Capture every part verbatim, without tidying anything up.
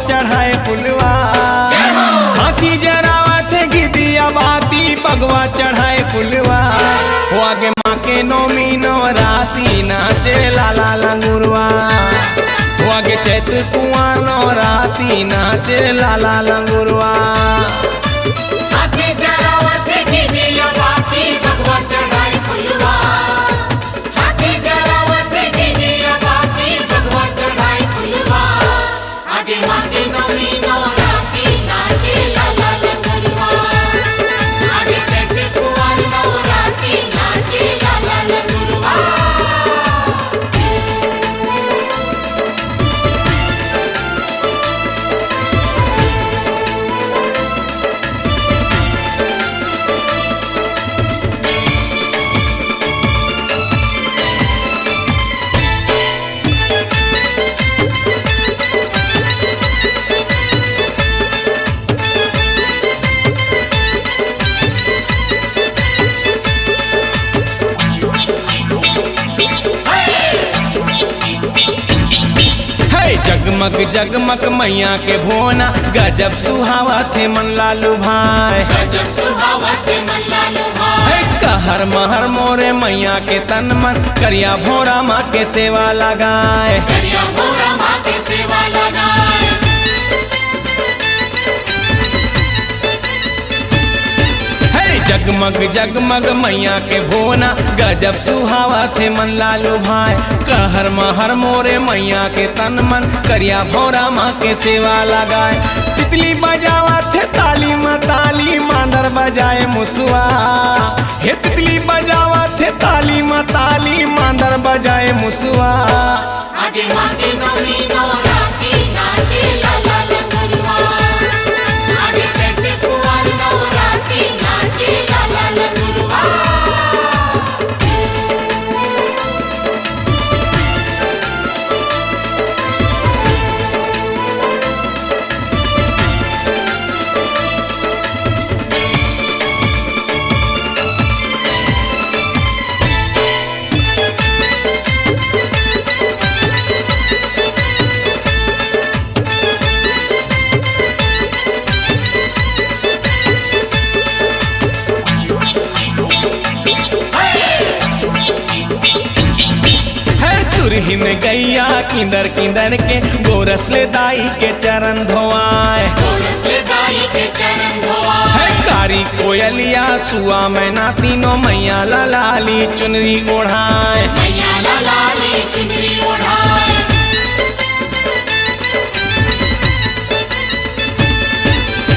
चढ़ाए फुलवा। हाथी जरावत हे घिदिया बाती, बघवा चढ़ाए फुलवा। हो आगे माँ के नौमी नवराती, नाचे लाला लंगुरवा। हो आगे चैत कुआर नवराती, नाचे लाला लंगुरवा। हाथी जरावत हे घिदिया बाती, बघवा चढ़ाए फुलवा। हाथी जरावत हे घिदिया बाती, बघवा चढ़ाए फुलवा। आगे माँ के नौमी नवराती, नाचे लाला लंगुरवा। आगे चैत कुआर नवराती, नाचे लाला लंगुरवा। हे जगमग जगमग मैया के भोना, गजब सुहावत हे मन ला लुभाए। गजब सुहावत हे मन ला लुभाए। हे कहर महर मोरे मैया के तन मन, करिया भोरा माँ के सेवा लगाए। करिया भोरा माँ के सेवा लगाए। हे जगमग जगमग मैया के भोना, गजब सुहावत हे मन ला लुभाए। कहर महर मोरे मैया के तन मन, करिया भौरा माँ के सेवा लगाए। तितली बजावत हे ताली म ताली, मांदर बजाए मुसवा। हे तितली बजावत हे ताली म ताली, मांदर बजाए मुसवा। आगे माँ के नौमी नवराती, नाचे लाला लंगुरवा। आगे चैत कुआर नवराती, नाचे लाला लंगुरवा। हे सुरहिन गैया किंदर किंदर के, गोरस ले दाई के चरण धोआए। गोरस ले दाई के चरण धोआए। हे कारी कोयलिया सुआ मैना, तीनों मैया ला लाली चुनरी ओढ़ाए। मैया ला लाली चुनरी ओढ़ाए।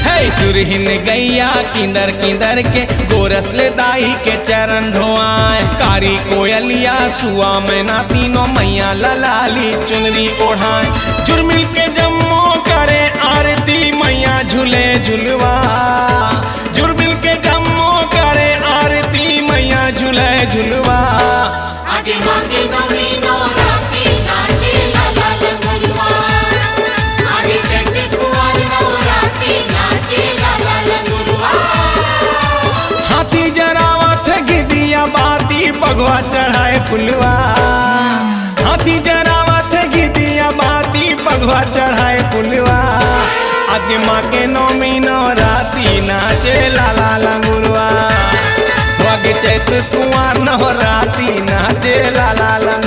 हे सुरहिन गैया किंदर किंदर के, गोरस ले दाई के चरण धोआए। कारी कोयलिया सुआ मैना, तीनों मैया ला लाली चुनरी ओढ़ाए। जुरमिल के जम्मो करे आरती, मैया झूले झुलवा। जुरमिल के जम्मो करे आरती, मैया झूले झुलवा। आगे माँ के नौमी नवराती, नाचे लाला लंगुरवा। आगे चैत कुआर नवराती, नाचे लाला लंगुरवा। हाथी जरावत हे घिदिया बाती, बघवा चढ़ाए फुलवा। हाथी जरावत हे घिदिया बाती, बघवा चढ़ाए फुलवा। आगे माँ के नौमी नवराती, नाचे लाला लंगुरवा। आगे चैत कुआर नवराती, नाचे लाला लंगुरवा।